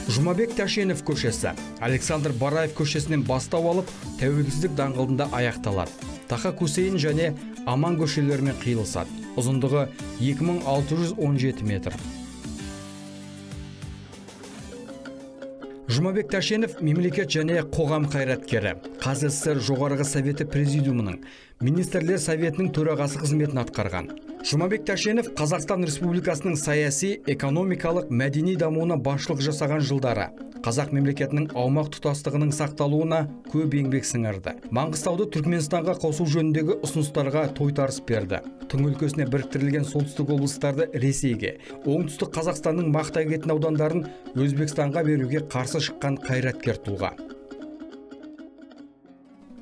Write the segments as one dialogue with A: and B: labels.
A: Жұмабек Тәшенов көшесі Александр Бараев көшесінен бастау алып, Тәуелсіздік даңғылында аяқталады. Тақа Кусейн және Аман көшелерімен қиылысады. Ұзындығы 2617 метр. Жұмабек Тәшенов мемлекет және қоғам қайраткері, ҚазССР Жоғарғы Советі Президиумының, Министрлер Советінің төрағасы қызметін атқарған. Жұмабек Тәшенов Қазақстан Республикасының саяси, экономикалық, мәдени дамуына басшылық жасаған жылдары Қазақ мемлекетінің аумақ тұтастығының сақталуына көп еңбек сіңірді. Маңғыстауды Түркменстанға қосу жөніндегі ұсыныстарға тойтарыс берді. Тың өлкесіне біріктірілген солтүстік облыстарды Ресейге, оңтүстік Қазақстанның мақта егетін аудандарын Өзбекстанға беруге қарсы шыққан қайраткер тұлға.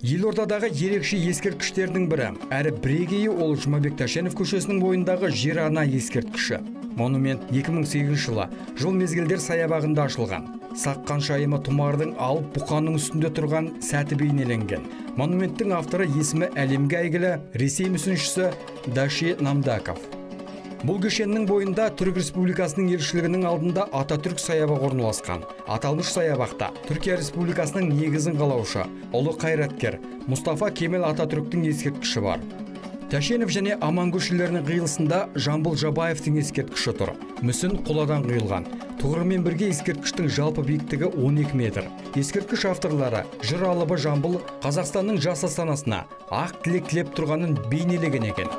A: Елордадағы ерекше ескерткіштердің бірі, әрі бірегейі ол Жұмабек Тәшенов көшесінің бойындағы Жер ана ескерткіші. Монумент 2008 жылы жыл мезгілдер саябағында ашылған. Сақ қаншайымы тұмардың алып бұқаның үстінде тұрған сәті бейнеленген. Монументтің авторы есімі әлемге әйгілі Ресей мүсіншісі Даши Намдаков. Бұл кешеннің бойында Түрік Республикасының елшілігінің алдында Ататүрік саябағы орналасқан. Аталмыш саябақта Түркия Республикасының негізін қалаушы, ұлы қайраткер Мұстафа Кемел Ататүріктің ескерткіші бар. Тәшенов және Аман көшелерінің қиылысында Жамбыл Жабаевтың ескерткіші тұр. Мүсін қоладан құйылған. Тұғырымен бірге ескерткіштің жалпы биіктігі 12 метр. Ескерткіш авторлары жыр алыбы Жамбыл Қазақстанның жас астанасына ақ тілек тілеп тұрғанын бейнелеген екен.